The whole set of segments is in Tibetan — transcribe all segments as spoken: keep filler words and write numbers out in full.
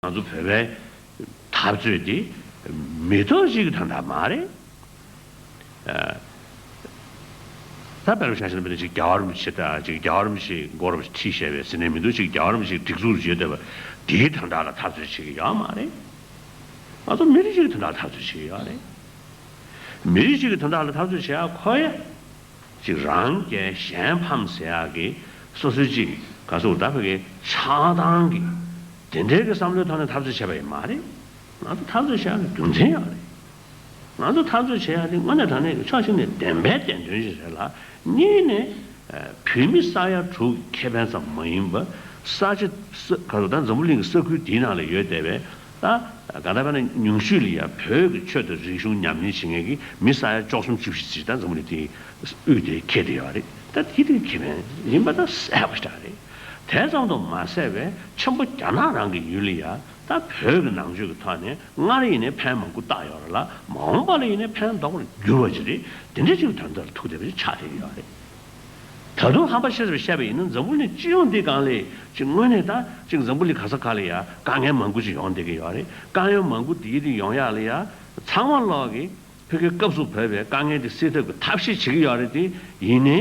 ང་ཚོ་བོད་པའི་འཐབ་རྩོད་འདི་མི་ཐོག་ཅིག་གི་དོན་དག་མ་རེད། ཨ། ད་དཔེར་ན་ཆ་བཞག་ན་དཔེར་ན་ཅིག་རྒྱལ་བ་རིན་པོ་ཆེ་དང་ཅིག་རྒྱལ་བ་རིན་པོ་ཆེའི་མགོ་རུ་ཁྲིད་བཞག་པའི་ཟེར་ནས་མི་འདུག་ཅིག་རྒྱལ་བ་རིན་པོ་ཆེའི་སྒྲིག་འཛུགས་ཡོད་བསྡད་པ་དེའི་དོན་དག་ལ་འཐབ་རྩོད་བྱེད་ཀྱི་ཡོད་མ་རེད། ང་ཚོ་མི་རིགས་ཅིག་གི་དོན་དག་ལ་འཐབ་རྩོད་བྱེད་ཀྱི་ཡོད་རེད། མི་རིགས་ཅིག་གི་དོན་དག་ལ་འཐབ་རྩོད་བྱེད་ཡག་ཁོ་ཡ། ཅིག་རང་རྒྱལ་གཞན་ཕམ་ཟེར་ཡག་གི་སོ་སོའི་ཅིག་ག་ཟེར་ད་བོད་ཀྱི་ཆགས་སྡང་གི་དེ་འདྲའི་གི་བསམ་བློའི་ཐོག་ནས་འཐབ་རྩོད་བྱས་པ་ཡིན་མ་རེད། ང་ཚོ་འཐབ་རྩོད་བྱེད་ཡག་གི་རྒྱུ་མཚན་ཡོད་རེད། ང་ཚོ་འཐབ་རྩོད་བྱེད་ཡག་དེ་དངོས་གནས་དྲང་གནས་ཀྱི་ཕྱོགས་གཅིག་ནས་བདེན་པའི་བདེན་དོན་ཞིག་རེད་ལ། གཉིས་ནས་བོད་མི་ས་ཡ་དྲུག་གི་ཁེ་ཕན་ཙམ་མ་ཡིན་པ། ས་ཆ་ས་ག་ཚོད་ད་འཛམ་བུ་གླིང་གི་ས་ཁུལ་འདིའི་ནང་ལ་ཡོད་བསྡད་པའི་ད་ག་ད་བས་ན་ཉུང་ཤོས་ལ་ཡ་བོད་ཀྱི་ཆོས་དང་རིག་གཞུང་ཉམས་ལེན་བྱེད་མཁན་གྱི་མི་ས་ཡ་བཅུ་གསུམ་བཅུ་བཞི་ཅིག་ད་འཛམ་བུ་གླིང་འདིའི་དབུས་དེ་ཁེལ་བསྡད་ཡོད་རེད། ད་དེ་དེ་ཁེ་ཕན་ཡིན་པ་ད་གསལ་པོ་ཞིག་རེད། དེ་ཙམ་དུ་མ་ཟད་པའི་ཆེན་པོ་རྒྱ་ནག་རང་གི་ཡུལ་ལ་ཡ་ད་བོད་ཀྱི་ནང་ཆོས་ཀྱི་ཐོག་ནས་སྔར་ཡིན་ནའི་ཕན་མང་པོ་བཏགས་ཡོད་རེད་ལ། མ་འོངས་པ་ལ་ཡིན་ནའི་ཕན་འདོགས་པར་འགྱུར་བ་ཅིག་རེད། དེ་འདྲ་ཅིག་གི་དོན་དག་ལ་ཐུག་བསྡད་པ་ཅིག་ཆགས་བསྡད་ཀྱི་ཡོད་རེད། ད་དུང་ཧམ་པ་ཤེས་པ་བཤད་པ་ཡིན་ན་འཛམ་བུ་གླིང་སྤྱི་ཡོངས་འདི་སྒང་ལ་ཅིག་དངོས་གནས་ད་ཅིག་འཛམ་བུ་གླིང་ག་ས་ག་ལ་ཡ་དཀའ་ངལ་མང་པོ་ཅིག་ཡོང་བསྡད་ཀྱི་ཡོད་རེད། དཀའ་ངལ་མང་པོ་འདི་འདི་ཡོང་ཡག་ལ་ཡ་ཚང་མ་ལོག་གི་བོད་ཀྱི་སྐབས་སུ་བབས་པའི་དཀའ་ངལ་འདི་སེལ་ཐབས་ཀྱི་ཐབས་ཤེས་བྱེད་ཀྱི་ཡོད་རེད། དེ་ཡིན་ནའི་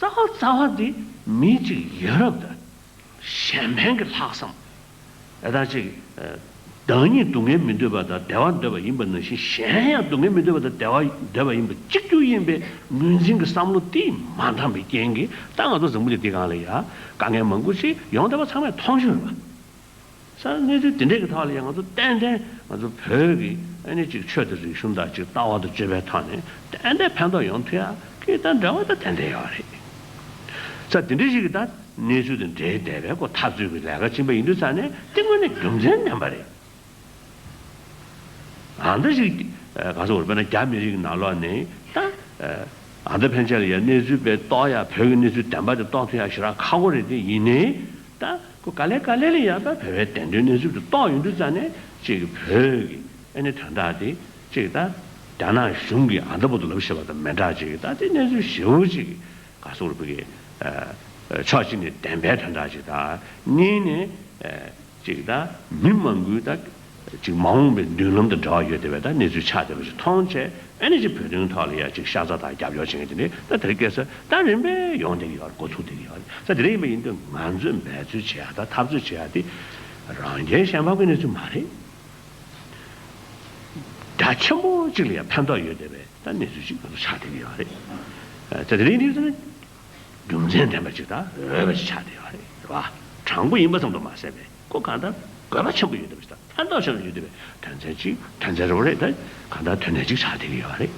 རྩ་བ་རྩ་བ་འདི་མི་གཅིག་ཡ་རབས་དང་གཞན་ཕན་གྱི་ལྷག་བསམ། ཨེ་ད་ཅིག་བདག་ཉིད་སྡུག་བསྔལ་མི་འདོད་པ་དང་བདེ་བ་འདོད་པ་ཡིན་པ་ནང་བཞིན། གཞན་ཡང་སྡུག་བསྔལ་མི་འདོད་པ་དང་བདེ་བ་འདོད་པ་ཡིན་པ་གཅིག་གྱུར་ཡིན་པའི་ངོས་འཛིན་གྱི་བསམ་བློ་དེ་མ་འདང་བའི་རྐྱེན་གྱིས་ད་ང་ཚོ་འཛམ་བུ་གླིང་འདི་སྒང་ལ་ཡ་དཀའ་ངལ་མང་པོ་ཞིག་ཡོང་བསྡད་པ་ཚང་མས་མཐོང་ཤོར་བ། ས་གནས་ཚུལ་དེ་འདྲས་ཀྱི་ཐོག་ལ་ཡང་ང་ཚོ་ཏན་ཏན་ང་ཚོ་བོད་ཀྱི་ཨ་ནི་ཅིག་ཆོས་དང་རིག་གཞུང་དང་ཅིག་ལྟ་བ་དང་སྤྱོད་པའི་ཐོག་ནས་ཏན་ཏན་ཕན་ཐོགས་ཡོང་ཐུབ་ཡག་གི་ད་འབྲེལ་བ་ད་ཏན་ཏན་ཡོད་རེད། ས་དེ་འདྲས་ཞིག་གི་ད་གནས་ཚུལ་དང་འབྲེལ་བསྡད་པའི་ཁོ་འཐབ་རྩོད་ཀྱི་ལས་ཀ་ཕྱིན་པ་ཡིན་དུས་ཙང་ནས་དེ་དངོས་གནས་རྒྱུ་མཚན་ལྡན་པ་རེད། ཨ་འདྲ་ཞིག་ག་ཚོད་བར་དཔེར་ན་རྒྱ་མི་རིགས་ནང་ལོགས་ནས་ད་ཨ་འདྲ་ཕན་ཆད་ལ་ཡ་གནས་ཚུལ་དཔེ་རྟོགས་ཡག་བོད་ཀྱི་གནས་ཚུལ་བདེན་པ་དེ་རྟོགས་ཐུབ་ཡག་ཞེ་དྲག་ཁག་པོ་རེད། དེ་ཡིན་ནའི་ད། ཁོ་ག་ལེ་ག་ལེ་ལ་ཡང་ད་བོད་པའི་བདེན་དོན་གནས་ཚུལ་དེ་རྟོགས་ཡོང་དུས་ཙང་ནས་ཅིག་བོད་ཀྱི་ཨ་ནི་དོན་དག་དེ་ཅིག་ད་རྒྱ་ནག་གཞུང་གིས་ཨ་འདྲ་པོ་དེ་ལབ་བཞག་པ་དང་མི་འདྲ་ཅིག་ད་དེ་གནས་ཚུལ་ཞེ་པོ་ཅིག་ག་ཟེར་བོད་ཀྱི་ཕྱོགས་གཅིག་ནས་བདེན་པའི་དོན་དག་ཅིག་དང་། གཉིས་ནས་ཅིག་ད་མི་མང་པོའི་ད། ཅིག་མ་འོངས་པའི་མདུན་ལམ་དང་འབྲེལ་བ་ཡོད་བསྡད་པའི་ད་གནས་ཚུལ་ཆགས་བསྡད་པ་ཞིག་མཐོང་བྱས། ཨ་ནི་ཅིག་བོད་དོན་ཐོག་ལ་ཡ་ཅིག་ཤ་ཚ་དང་རྒྱབ་སྐྱོར་བྱེད་མཁན་དེ་འདྲ་ད་དེ་རིང་ཁ་སང་ད་རིམ་པས་ཡོང་བསྡད་ཀྱི་ཡོད་རེད། འགོ་ཚུགས་བསྡད་ཀྱི་ཡོད་རེད། ད་དེ་འདྲ་ཡིན་པ་ཡིན་དུས་ང་ཚོས་འབད་རྩོལ་བྱེད་ཡ་ད་འཐབ་རྩོད་བྱེད་ཡ་དེ་རང་རྒྱལ་གཞན་ཕམ་གྱི་གནས་ཚུལ་མ་རེད། རྒྱ་ཆེན་པོ་གཅིག་ལ་ཡ་ཕན་ཐོགས་ཡོད་བསྡད་པའི་ད་གནས་ཚུལ་ཅིག་ང་ཚོ་ཆགས་བསྡད་ཀྱི་ཡོད་རེད། ད་དེ་རིང་དུས་ཚོད་ནི་རྒྱུ་མཚན་ལྡན་པ་ཅིག་དང་འོས་པ་ཅིག་ཆགས་བསྡད་ཡོད་རེད། རེད་བ། དྲང་པོ་ཡིན་པ་ཙམ་དུ་མ་ཟད་པའི་ཁོ་གང་ལྟར་དགོས་པ་ཆེན་པོ་ཡོད་བསྡད་པ་ཅིག་དང་། ཕན་ཐོགས་ཆེན་པོ་ཡོད་བསྡད་པའི་དོན་ཚན་གཅིག་དོན་ཚན་རེ་བ་རེད། ད་གང་ལྟར་དོན་གནད་གཅིག་ཆགས་བསྡད་ཀྱི་ཡོད་རེད།